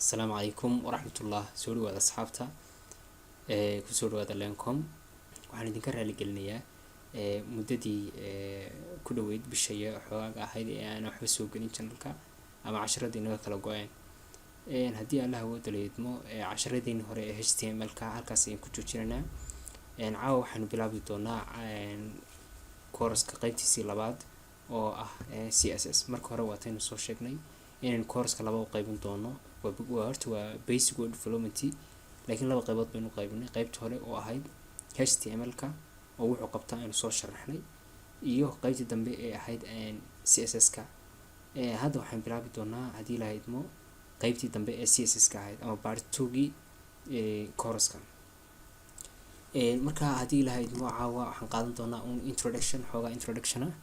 Asalaamu calaykum waraxmatullah. Soo dhawaada asxaabta, kusoo dhawaada Lencom. Waxaan idinka raali gelinayaa muddadii ku dhaweyd bisha iyo xogaaga ahayd ee aan waxba soo gelin channelka ama casharadii naga kala go-een. Haddii Allah awoodda la idmo, casharadiini hore ee HTML ka halkaas ayaan ku joojinaynaa. Caawa waxaanu bilaabi doonaa kooraska qeybtiisii labaad oo ah CSS. Marka hore waataynu soo sheegnay inaynu kooraska laba u qaybin doono. Waa horta waa basic web development, laakiin laba qaybood baynu qaybinay: qaybta hore oo ahayd HTML ka oo wuxuu qabtaa aynu soo sharaxnay, iyo qaybtii dambe ee ahayd CSS ka. Hadda waxaan bilaabi doonaa, haddii la idmo, qaybtii dambe ee CSS ka ahayd ama part two-gii kooraska. Marka haddii la idmo, caawa waxaan qaadan doonaa un introduction, xoogaa introduction ah.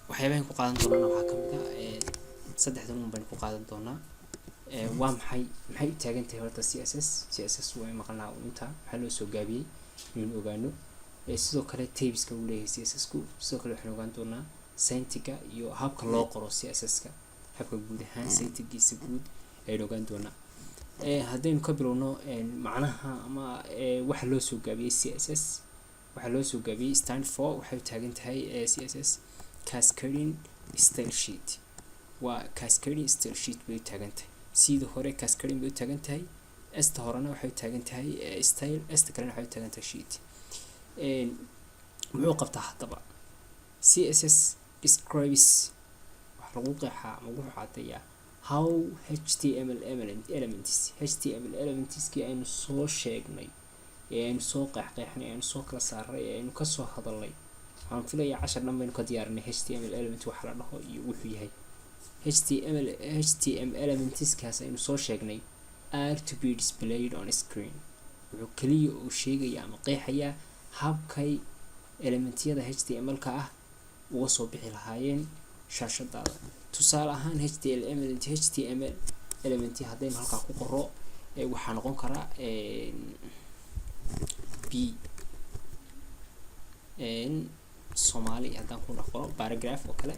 Waxyaabahan ku qaadan doonana waxaa kamid ah, saddexdan un baynu ku qaadan doonaa. Waa maxay, maxay u taagan tahay horta CSS? CSS waa maqalnaa inta, maxaa loo soo gaabiyey inaynu ogaano. Sidoo kale typeska uu leeyahay CSS ku. Sidoo kale waxaynu ogaan doonaa syntaxka iyo habka loo qoro CSS ka, habka guud ahaan syntaxkiisa guud ayaynu ogaan doonaa. Haddaynu ka bilowno macnaha ama waxa loo soo gaabiyey CSS. Waxaa loo soo gaabiyey stand for, waxay u taagan tahay CSS Cascading Style Sheet. Waa Cascading Style Sheet bay u taagan tahay. Sida hore cascading bay u taagan tahay, sta horena waxay u taagan tahay style, sta kalena waxay u taagan tahay sheet. Muxuu qabtaa haddaba CSS? Describes, waxaa lagu qeexaa ama wuxuu caddeeyaa how HTML elements, HTML elementskii aynu soo sheegnay ee aynu soo qeexqeexnay, aynu soo kala saaray, ee aynu kasoo hadalnay. Waxaan filayaa cashar dhan baynu ka diyaarinay HTML element waxa la dhaho iyo wuxuu yahay. HTML HTM elementskaas aynu soo sheegnay are to be displayed on screen. Wuxuu kaliya uu sheegaya ama qeexayaa habkay elementyada HTML ka ah uga soo bixi lahaayeen shaashadaada. Tusaale ahaan, HTML HTML element haddaynu halkaa ku qoro, waxaa noqon karaa b Soomaali. Haddaan ku dhex qoro paragraph oo kale,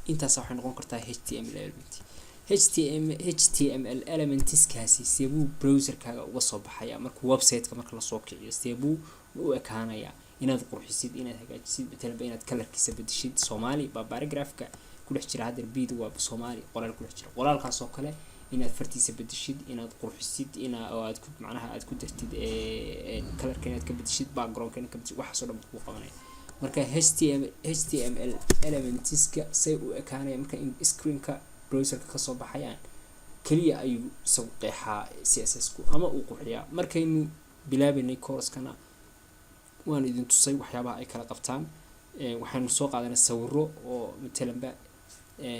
intaas waxay noqon kartaa HTML element. HTM HTML elementskaasi seebuu browserkaaga uga soo baxaya markuu websiteka marka lasoo kiciyo? Seebuu u ekaanayaa? Inaad qurxisid, inaad hagaajisid, matalanba inaad colorkiisa bedeshid. Soomaali baa paragraphka ku dhex jira haddeer, bid waa Soomaali qoraal ku dhex jira. Qoraalkaas oo kale inaad fartiisa bedeshid, inaad qurxisid, ina oo aad ku macnaha aad ku dartid colorka, inaad ka bedeshid backgroundka, inaad ka bedeshid, waxaas oo dhan buu kuu qabanaya. Marka HTM HTML elementska say u ekaanaya marka in screenka browserka kasoo baxayaan keliya ayuu isagu qeexaa CSS ku ama uu qurxiyaa. Markaynu bilaabaynay coursekana waan idin tusay waxyaabaha ay kala qabtaan. Waxaynu soo qaadanay sawiro oo matalanba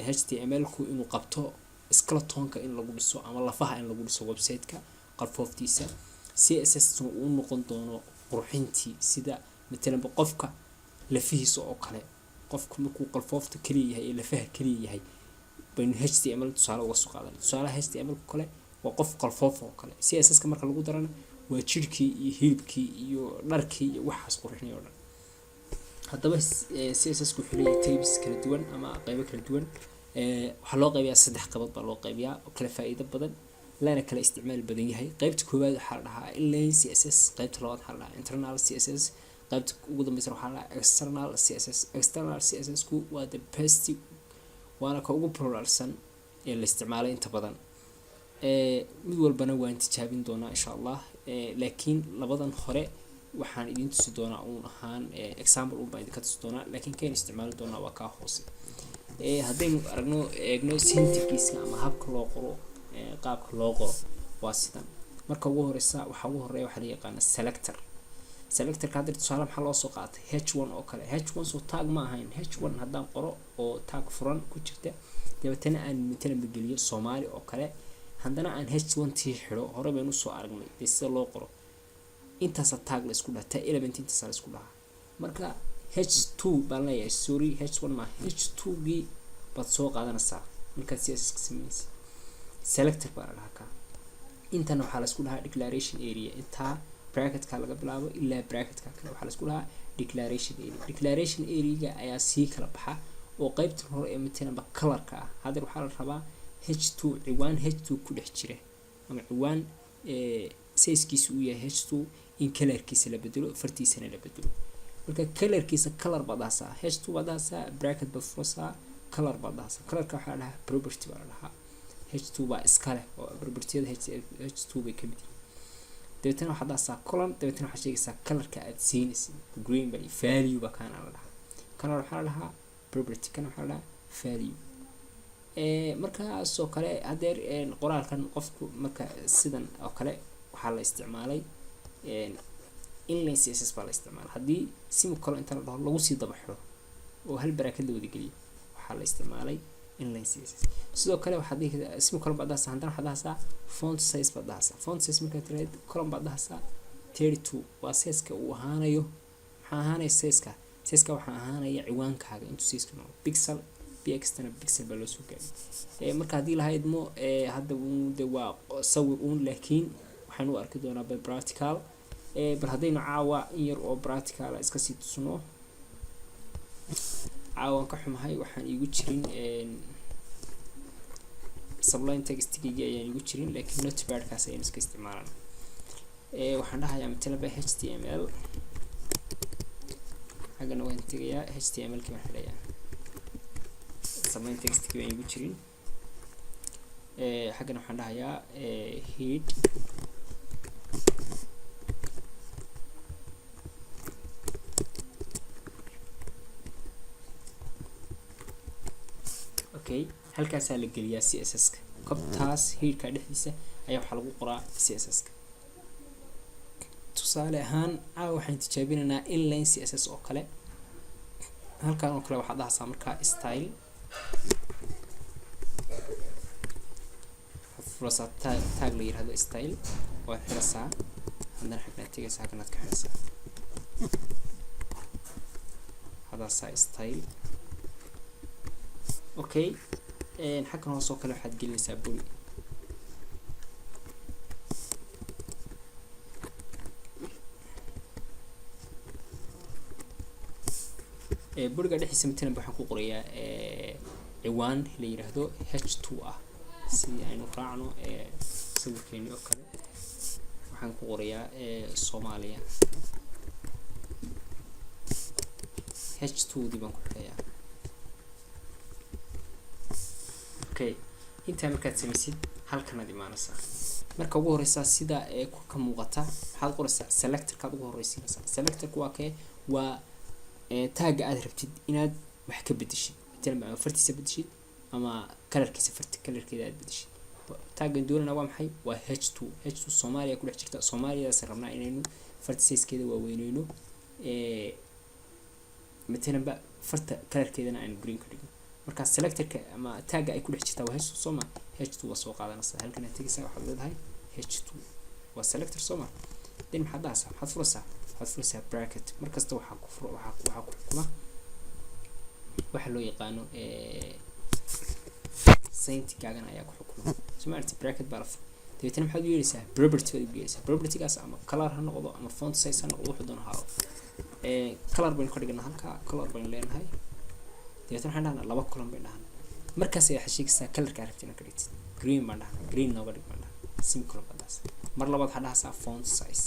HTML ku inuu qabto skeletonka in lagu dhiso ama lafaha in lagu dhiso website-ka qalfooftiisa, CSS tuna uu noqon doono qurxintii, sida matalanba qofka lafihiisa oo kale. Qofku markuu qalfoofta keliya yahay ee lafaha keliya yahay baynu HTML tusaale uga soo qaadanay. Tusaalaha HTML kale waa qof qalfoof oo kale. CSS ka marka lagu darana waa jirhkii iyo hilibkii iyo dharkii iyo waxaas qurxinay oo dhan. Haddaba CSS ku wuxuu leeyahay types kala duwan ama qeybo kala duwan. Waxaa loo qaybiyaa saddex qaybood baa loo qaybiyaa oo kala faa'iido badan lana kala isticmaal badan yahay. Qaybta koowaad waxaa la dhahaa inline CSS, qaybta labaad waxaa la dhahaa internal CSS, qaybta ugu dambeysa waxaa la dhahaa external CSS. External CSS ku waa the best, waana ka ugu popularsan ee la isticmaalay inta badan. Mid walbana waan tijaabin doonaa, insha Allah, laakiin labadan hore waxaan idin tusi doonaa uun ahaan example un baan idinka tusi doonaa, laakiin kayn isticmaali doonaa waa kaa hoose. Haddaynu aragno, eegno syntaxiska ama habka loo qoro, qaabka loo qoro waa sidan. Marka ugu horeysa, waxaa ugu horeeya waxaa la yaqaana selector. Selectorka hadda tusaale maxaa loo soo qaatay? H1 oo kale. H1 soo tag ma ahayn? H1 haddaan qoro oo tag furan ku jirta, dabeetana aan matalan geliyo Soomaali oo kale, haddana aan H1 tii xidho, hore baynu usoo aragnay dee sida loo qoro. Intaasa tag la isku dhaha, ta element intaasa la isku dhahaa. Marka H2 baan leeyahay, sorry, H1 ma, H2 gii baad soo qaadanaysaa markaad CSS ka sameynaysa. Selector baa la dhahaa kaa. Intana waxaa la isku dhahaa declaration area. Intaa bracketka laga bilaabo ilaa bracketka kale waxaa la isku dhahaa Declaration area. Declaration area ayaa sii kala baxa oo qeybtan hore ee matalanba colorka ah. Haddeer waxaa la rabaa h2, ciwaan h2 ku dhex jira ama ciwaan sizekiisu uu yahay h2 in colorkiisa la bedelo, fartiisana la bedelo. Marka colorkiisa color baad dhahaysaa, h2 baad dhahaysaa, bracket baad furaysaa, color baad dhahaysaa. Colorka waxaa la dhahaa property baa la dhahaa, h2 baa iska leh oo propertyada h2 bay kamid yihiin. Dabeetana waxaad dhahaysaa colon, dabeetana waxaad sheegaysaa colorka aad siinaysid, green ba. Value baa kaana la dhahaa, kana waxaa la dhahaa property, kana waxaa la dhahaa value. Markaasoo kale hadeer qoraalkan qofku marka sidan oo kale waxaa la isticmaalay inline CSS baa la isticmaalay. Haddii semicolon inta la dhaho lagu sii daba xiro oo hal bracket la wada geliyo, waxaa la isticmaalay inline CSS. Sidoo kale waxaad dhihi kartaa semicolon baad dhahaysaa, haddana waxaad dhahaysaa font size baad dhahaysaa. Font size markaad tiraahid, colon baad dhahaysaa, 32 waa sizeka uu ahaanayo. Maxaa ahaanaya sizeka? Sizeka waxaa ahaanaya ciwaankaaga intuu sizeka noqdo pixel, px-tana pixel baa loo soo gaabiyay. Marka haddii lahayd mo hadda de waa sawir uun, laakiin waxaan u arki doonaa by practical. Bal haddaynu caawa in yar oo practical iska sii tusno. Caawan ka xumahay, waxaan iigu jirin Sublime Textigaygi ayaan igu jirin, laakiin Notepadkaas ayaan iska isticmaalana. Waxaan dhahayaa matalaba HTML, xaggana waan tegayaa, HTML kii baan xidhayaa. Sublime Textigii baan igu jirin. Xaggana waxaan dhahayaa head. Okay, halkaasaa la geliyaa CSS-ka. Kobtaas headka dhexdiisa ayaa waxaa lagu qoraa CSS-ka. Tusaale ahaan caawa waxaan tijaabinaynaa inline CSS oo kale. Halkan oo kale waxaad dhahaysaa markaa style, waxaad furaysaa tag la yirahdo style, waad xiraysaa, haddana xagnaad tegaysaa, halkanaad ka xiraysaa, hadaasaa style. Okay, xaggan hoos oo kale waxaad gelinaysaa body. Bodyga dhexdiisa matalan waxaan ku qorayaa ciwaan la yiraahdo h2 ah. Sidii aynu raacno sawirkeeni oo kale, waxaan ku qorayaa Soomaaliya, h2 dii baan ku xirayaa. Okay, intaa markaad samaysid, halkanaad imaanaysaa. Marka ugu horeysa, sida ee ka muuqata, waxaad qoraysaa selectorkaad ugu horeysiinaysaa. Selectorku waa kee? Waa tagga aad rabtid inaad wax ka bedeshid, matalan ama fartiisa bedeshid ama colorkiisa, farti colorkeeda aad bedeshid. Taggan doonana waa maxay? Waa h2. h2 Soomaaliya ku dhex jirta. Soomaaliyadaas rabnaa inaynu farti sizekeeda waaweyneyno, matalanba farta colorkeedana aynu green ka dhigno. Marka selectorka ama tagga ay ku dhex jirtaa waa h2, sooma? h2 waa soo qaadanaysaa, halkan aad tegaysaa, waxaad leedahay h2 waa selector, sooma? Then maxaad dhahaysaa? Maxaad furaysaa? Waxaad furaysaa bracket. Markasta waxaa ku fur waxaa ku xukuma waxa loo yaqaano syntaxgaagana ayaa ku xukuma, soo ma aragtid? Bracket baa la furay. Dabeetana maxaad u yeeraysaa? Property baad u yeeraysaa. Propertygaas ama color ha noqdo ama font size ha noqdo, wuxuu doono ha ahaado. Color baynu ka dhiganaa halkaa, color baynu leenahay. Dabeetana waxaan dhahnaa laba colon baynu dhahnaa. Markaas ayaa waxaad sheegaysaa colorka aad rabtid inaad ka dhigtid. Green baan dhahnaa, green nooga dhig baan dhahnaa, semicolon baan dhahaysaa. Mar labaad waxaad dhahaysaa font size,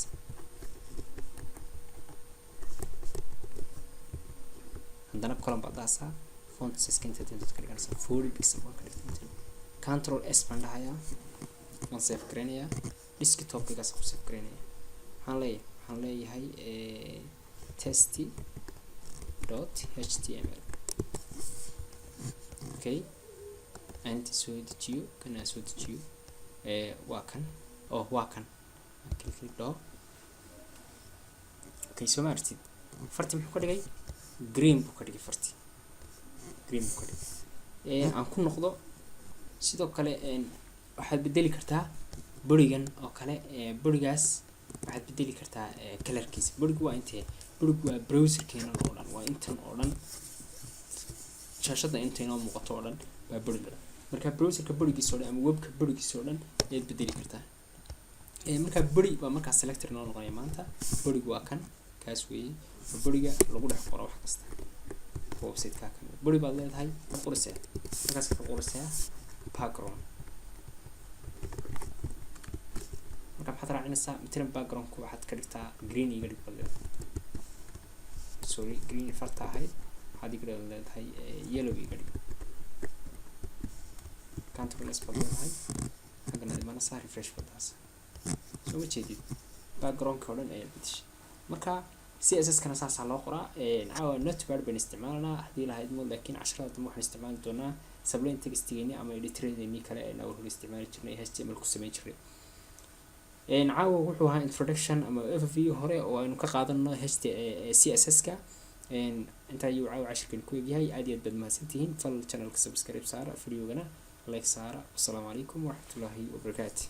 haddana colon baad dhahaysaa, font size inta intaad ka dhiganaysaa 40 pixel baan ka dhigtay. Control S baan dhahayaa, waan save garaynayaa, desktopkaygaas ku save garaynaya. Waxaan leeyahay test.html. Okay, aan inta soo dejiyo, kan aan soo dejiyo, waa kan. Oh, waa kan. Click, click dhaho. Okay, soo ma aragtid? Farti muxuu ka dhigay? Green buu ka dhigay. Farti green buu ka dhigay. Aan ku noqdo. Sidoo kale waxaad bedeli kartaa bodygan oo kale. Bodygaas waxaad bedeli kartaa colorkiisa. Bodygu waa intee? Bodygu waa browserkeena oo dhan, waa intan oo dhan, shaashada inta inoo muuqato oo dhan baa body la. Marka browserka bodygiisa oo dhan ama webka bodygiisa oo dhan ayaad bedeli kartaa. Marka body baa markaa selector inoo noqonaya maanta. Bodygu waa kan, kaas weeye. Waa bodyga lagu dhex qoro wax kasta oo website-ka kamid. Body baad leedahay, waad qoraysaa, markaas ka qoraysaa background. Marka maxaad raacinaysaa? Matalan backgroundku waxaad ka dhigtaa green iga dhig baad leedahay. Sorry, green farta ahayd, waxaad iga leedahay yellow iga dhig. Control S baad leedahay, xaggana imanaysaa, refresh baad taas. Soo ma jeedid? Backgroundka oo dhan ayaa bedeshay. Marka CSS kana saasaa loo qoraa. Caawa Notepad baynu isticmaalanaa haddii lahayd mo, laakiin casharada dambe waxaan isticmaali doonaa Sublime Textigeeni ama editoradeeni kale ee awal hore isticmaali jirnay, HTML ku samayn jirnay. Caawa wuxuu ahaa introduction ama overview hore oo aynu ka qaadano HT CSS ka. Intaa ayuu caawa cashirkan ku egyahay. Aad iyo aad baad mahadsantihiin. Fal channelka subscribe saara, videogana like saara. Wasalaamu calaykum waraxmatullaahi wabarakaatu.